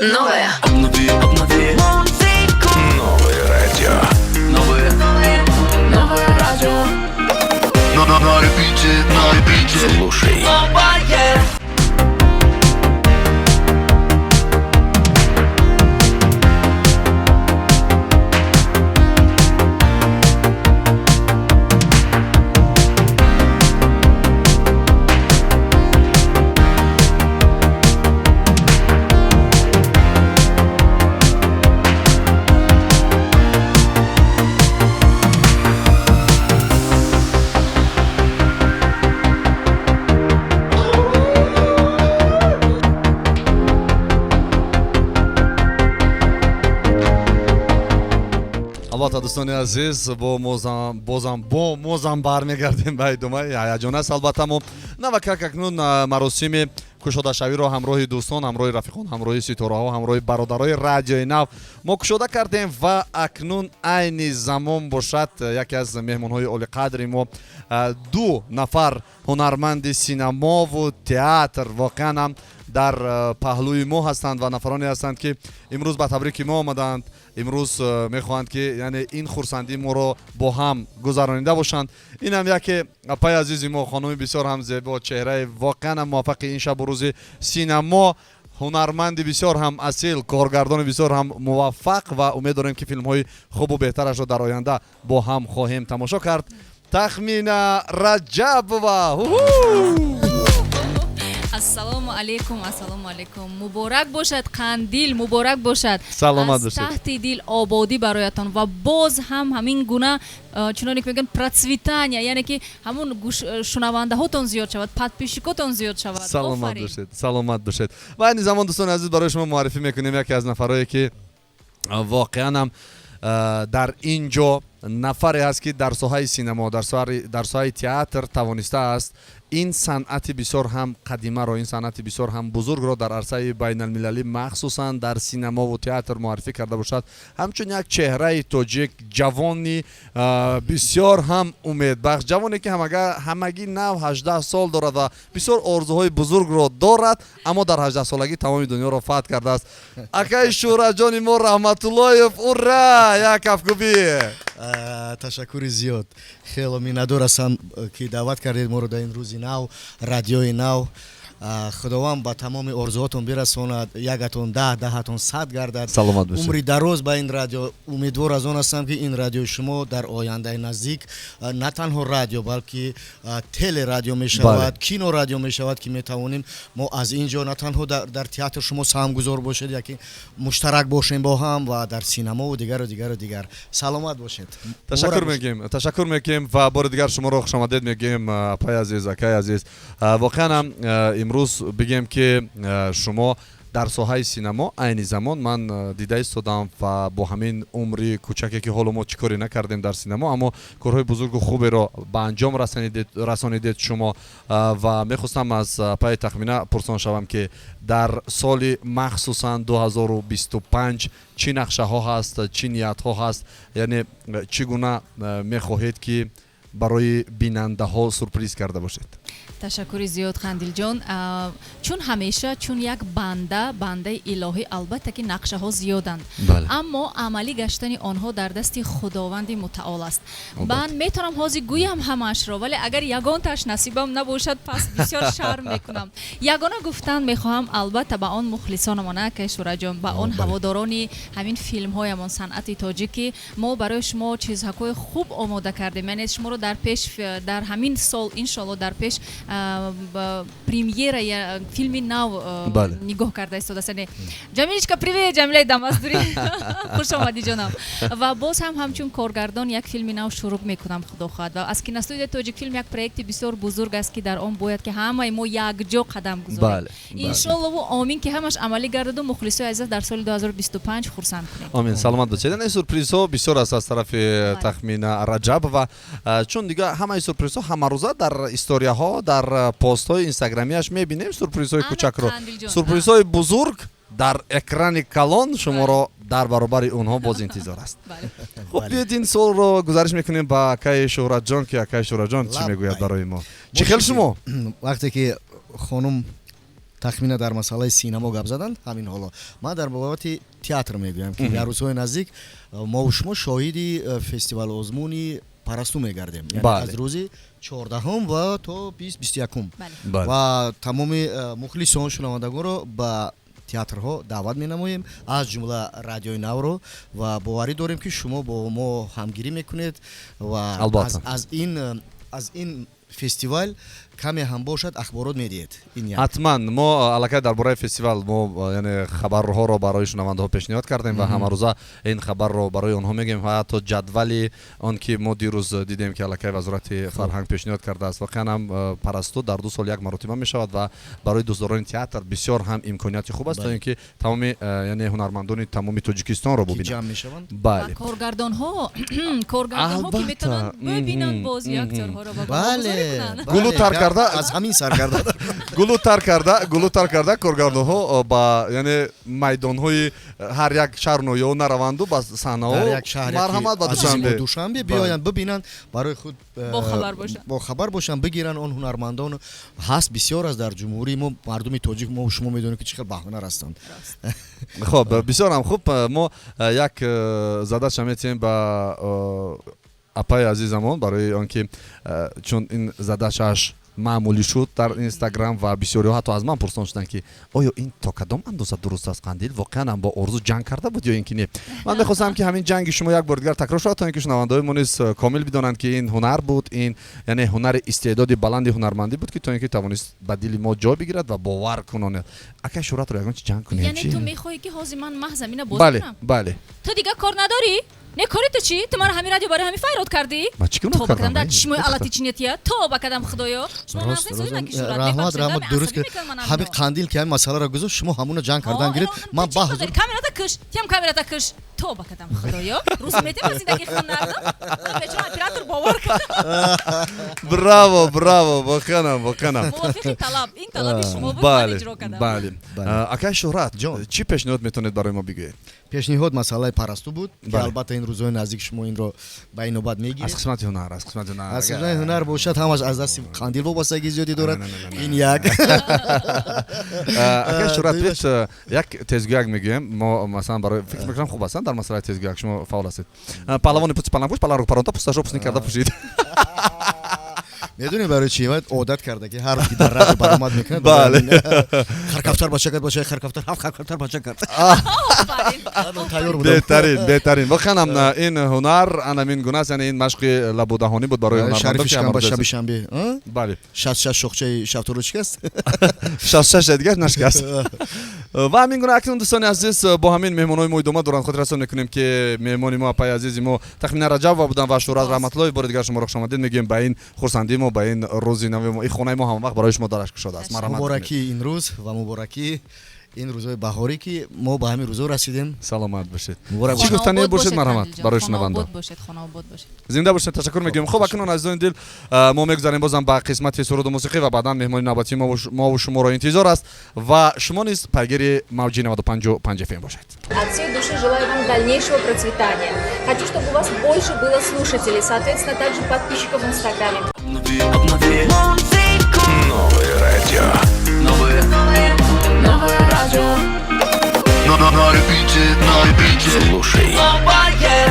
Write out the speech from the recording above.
Новое. Обнови, обнови Музыку. Новое радио. Новое, новое радио. На репите, на репите. Слушай. Новое. Албатта, дӯстони азиз, бо мозам бозам бо мозам бармегардем ба идомаи ҳаяҷон аст. Албатта, мо навакак акнун маросими кушодашавиро ҳамроҳи дӯстон, ҳамроҳи рафиқон, ҳамроҳи ситораҳо, ҳамроҳи бародарои Радиои Нав мо кушода кардем ва акнун айни замон бошад, яке аз меҳмонҳои олиқадри мо, ду нафар ҳунарманди синамову театр воқеан ҳам дар паҳлӯи мо ҳастанд ва нафароне ҳастанд, ки имрӯз ба табрики мо омадаанд. Имрӯз мехоҳанд, ки яъне ин хурсандии моро бо ҳам гузаронида бошанд. Инам яке апаи азизи мо, хонуми бисёр ҳам зебо, чеҳраи воқеан ҳам муваффақи ин шабу рӯзи синамо, ҳунарманди бисёр ҳам асил, коргардони бисёр ҳам муваффақ ва умед дорем, ки филмҳои хубу беҳтарашро дар оянда бо ҳам хоҳем тамошо кард. Тахмина Раҷабова! Ҳу-ҳу! Ассалому алайкум, ассалому алайкум, муборак бошад, Қандил, муборак бошад. Саломат аз бошед. Таҳти дил ободӣ бароятон ва боз ҳам ҳамин гуна, чуноне ки мегӯянд, процветания, яъне ки ҳамун шунавандаҳотон зиёд шавад, подписчикотон зиёд шавад. Саломат Офарин. бошед, саломат бошед. Ва айни замон, дӯстони азиз, барои шумо муаррифӣ мекунем яке аз нафарое, ки воқеан ҳам дар ин ҷо нафаре ҳаст, ки дар соҳаи синамо, дар соҳаи театр тавонистааст ин санъати бисёр ҳам қадимаро, ин санъати бисёр ҳам бузургро дар арсаи байналмилалӣ, махсусан дар синамову театр муаррифӣ карда бошад. Ҳамчун як чеҳраи тоҷик, ҷавони бисёр ҳам умедбахш, ҷавоне, ки ҳамагӣ нав 18 сол дорад ва бисёр орзуҳои бузургро дорад, аммо дар 18 солагӣ тамоми дунёро фатҳ кардааст. Акаи Шӯҳратҷони мо Раҳматуллоев, ура, як кафкӯбӣ! Ташаккури зиёд, хело миннатдор ҳастам, ки даъват кардед моро дар ин рӯзи нав, Радиои Нав. Худованд ба тамоми орзуҳотон бирасонад, ягатон 10, даҳатон 100 гардад. Саломат бошед. Умри дароз ба ин радио. Умедвор аз он ҳастам, ки ин радиои шумо дар ояндаи наздик на танҳо радио, балки телерадио мешавад, кинорадио мешавад, ки метавонем мо аз ин ҷо на танҳо дар театр шумо саҳмгузор бошед, яки муштарак бошем бо ҳам ва дар синамову дигару дигару дигар. Саломат бошед. Ташаккур Муборак бошед. мегӯем, ташаккур мекунем ва бори дигар шуморо хушомадед мегӯем, апаи азиз, акаи азиз. Воқеан ҳам имрӯз бигем, ки шумо дар соҳаи синамо айни замон ман дида истодам ва бо ҳамин умри кӯчаке, ки ҳоло мо чӣ коре накардем дар синамо, аммо корҳои бузургу хуберо ба анҷом расонидед шумо. Ва мехостам аз апаи Тахмина пурсон шавам, ки дар соли махсусан 2025 чӣ нақшаҳо ҳаст, чӣ ниятҳо ҳаст, яъне чӣ гуна мехоҳед, ки барои бинандаҳо сюрприз карда бошед? Ташаккури зиёд, Қандилҷон. Чун ҳамеша, чун як банда, бандаи илоҳӣ, албатта ки нақшаҳо зиёданд, аммо амалӣ гаштани онҳо дар дасти Худованди мутаол аст. Ман метавонам ҳозир гӯям ҳамаашро, вале агар ягонтааш насибам набошад, пас бисёр шарм мекунам. Ягона гуфтан мехоҳам, албатта, ба он мухлисонамон, акай Шӯраҷон, ба он ҳаводорони ҳамин филмҳоямон, санъати тоҷикӣ, мо барои шумо чизҳакҳои хуб омода кардем, яъне шуморо дар пеш, дар ҳамин сол, иншоалло, дар пеш премьера филми нав нигоҳ карда истодааст. Яъне Ҷамиличка, привет, Ҷамилаи Дамаздурӣ, хуш омадӣ, ҷонам. Ва боз ҳам ҳамчун коргардон як филми нав шурӯъ мекунам, худо хоҳад. Ва аз киностудияи Тоҷикфилм як проекти бисёр бузург аст, ки дар он бояд ки ҳамаи мо якҷо қадам гузорем. Иншоллову омин, ки ҳамаш амалӣ гардаду мухлисои азиз дар соли 2025 хурсанд кунем. Омин, саломат бошед. Яъне сюрпризҳо бисёр аст аз тарафи Тахмина Раҷабова, чун дига ҳамаи сюрпризҳо ҳамарӯза дар историяҳо, дар постҳои инстаграмиаш мебинем сюрпризҳои Ана, кӯчакро. Қандилҷон, Сюрпризҳои бузург дар экрани калон шуморо дар баробари онҳо боз интизор аст. Хуб, биёед, ин суолро гузариш мекунем ба акаи Шӯҳратҷон, ки акаи Шӯҳратҷон чӣ Лаб мегӯяд бай. барои мо. Чӣ хел шумо? Вақте ки хонум Тахмина дар масъалаи синамо гап заданд, ҳамин ҳоло ман дар бобати театр мегӯям, ки дар рӯзҳои наздик мову шумо шоҳиди фестивал озмуни Парасту мегардем, аз рӯзи 14-ум ва то 20-21-ум. Ва тамоми мухлисон, шунавандагонро ба театрҳо даъват менамоем, аз ҷумла Радиои Навро, ва боварӣ дорем, ки шумо бо мо ҳамгирӣ мекунед ва аз ин фестивал каме ҳам бошад ахборот медиҳед. Ҳатман, мо аллакай дар бораи фестивал мо, яъне, хабарҳоро барои шунавандаҳо пешниҳод кардем ва ҳамарӯза ин хабарро барои онҳо мегӯем ва ҳатто ҷадвали он ки мо дирӯз дидем, ки аллакай Вазорати фарҳанг пешниҳод кардааст. Воқеан ҳам Парасту дар 2 сол як маротиба мешавад ва барои дӯстдорони театр бисёр ҳам имконияти хуб аст, то ин ки тамоми, яъне, ҳунармандони тамоми Тоҷикистонро бубинанд. Бале, коргардонҳо ки метавонанд бибинанд бозии актёрҳоро. Гулу тар карда. Аз ҳамин сар карда. Гулу тар карда коргардонҳо ба, яъне, майдонҳои ҳар як шаҳр ноҳияҳо нараванду ба саҳнаҳо. Марҳамат, ба Душанбе. Душанбе биёянд, бибинанд, барои худ бохабар бошанд. Бохабар бошанд, бигиранд. Он ҳунармандон ҳаст, бисёр аст дар ҷумҳурии мо. Мардуми тоҷик, мо шумо медонем, ки чӣ хел баҳунар ҳастанд. Хоб, бисёрам хуб. Мо як задача метиҳем ба апаи азизамон, барои он ки чун ин задачааш маъмулӣ шуд дар Инстаграм ва бисёриҳо ҳатто аз ман пурсон шуданд, ки оё ин то кадом андоза дуруст аст, Қандил воқеан ҳам бо Орзу ҷанг карда буд ё ин ки не. Ман мехостам, ки ҳамин ҷанги шумо як бори дигар такрор шавад, то ин ки шунавандаҳои мо низ комил бидонанд, ки ин ҳунар буд, ин, яъне, ҳунари истеъдоди баланди ҳунармандӣ буд, ки то ин ки тавонист ба дили мо ҷой бигирад ва бовар кунонад. Акай Шӯҳратро ягон чи ҷанг кунем. Яъне ту мехоҳӣ, ки ҳозир ман маҳз ҳамина бозӣ кунам? Бале. Ту дигар кор надорӣ? Не, кори ту чӣ? Ту мара ҳамин радио барои ҳамин файрод кардӣ? Ман чӣ гуноҳ Тоба кардам, дар кардам? чишмои алати чинетия. Тоба кардам, худоё. Шумо Раҳмат, раҳмат. Дуруст ки ҳамин Қандил ки ҳамин масъаларо гузошт, шумо ҳамуна ҷанг кардан гиред. Ман ба ҳузур Камерата киш, тиам камерата киш. Тоба кардам, худоё. Рӯз метем аз зиндагии худам нардам. Бечора оператор бовар кард. Браво, браво, воқеанам, воқеанам. Мувофиқи талаб, ин талаби шумо буд, ман иҷро кардам. Бале, акай Шӯҳрат, чӣ пешниҳод метавонед барои мо бигӯед? Пешниҳод масъалаи Парасту буд, ки албатта ин рӯзҳои наздик шумо инро ба ин навбат мегиред. Аз қисмати ҳунар, аз қисмати ҳунар. Аз қисмати ҳунар бошад, ҳамаш аз дасти Қандил вобастагии зиёдӣ дорад. Ин як. Акай Шӯҳрат, биёед як тезгӯяк мегӯем мо. Масалан, барои фикр мекунам, хуб ҳастанд дар масъалаи тезгӯяк, шумо фаъол ҳастед. Паҳлавони пусти палангпӯш палангро паронда, пусташро пусни карда пӯшид. Медонӣ барои чӣ? Одат карда, ки ҳар ки дар радио баромад мекунад. Бале. Харкафтар бача кард, бачаи харкафтар, ҳафт харкафтар бача кард. Тайёр будам. Беҳтарин, беҳтарин. Воқеан ҳам ин ҳунар анамин гуна аст, яъне ин машқи лабудаҳонӣ буд барои ҳунармандон. Шарифи шикамба шаби шанбе. Бале. 66 шохчаи шафтолу шикаст. 66 дигар нашикаст. Ва ҳамин гуна акнун, дӯстони азиз, бо ҳамин меҳмонҳои мо идома доранд. Хотиррасон мекунем, ки меҳмони мо апаи азизи мо Тахмина Раҷабова буданд ва Шӯҳрат Раҳматуллоев. Бори дигар шуморо хушомадед мегӯем ба ин хурсандии мо, ба ин рӯзи нави мо. Ин хонаи мо ҳамавақт барои шумо дараш кушода аст. Муборакӣ ин рӯз ва муборакӣ ин рӯзҳои баҳорӣ, ки мо ба ҳамин рӯзҳо расидем. Саломат бошед. Чӣ гуфтание бошед, марҳамат, барои шунавандон. Бошед, хонаобод бошед. Зинда бошед, ташаккур мегӯем. Хуб, акнун, азизони дил, мо мегузарем бозам ба қисмати суруду мусиқӣ ва баъдан меҳмони навбатии мову шуморо интизор аст ва шумо низ пайгири мавҷи 95,5 ФМ бошед. От всей души желаю вам дальнейшего процветания. Хочу, чтобы у вас больше было слушателей, соответственно, также подписчиков в Инстаграме. Обнови, обнови. Музыку. Новое радио. Новое, новое радио. На репите, на репите. Слушай. Новое.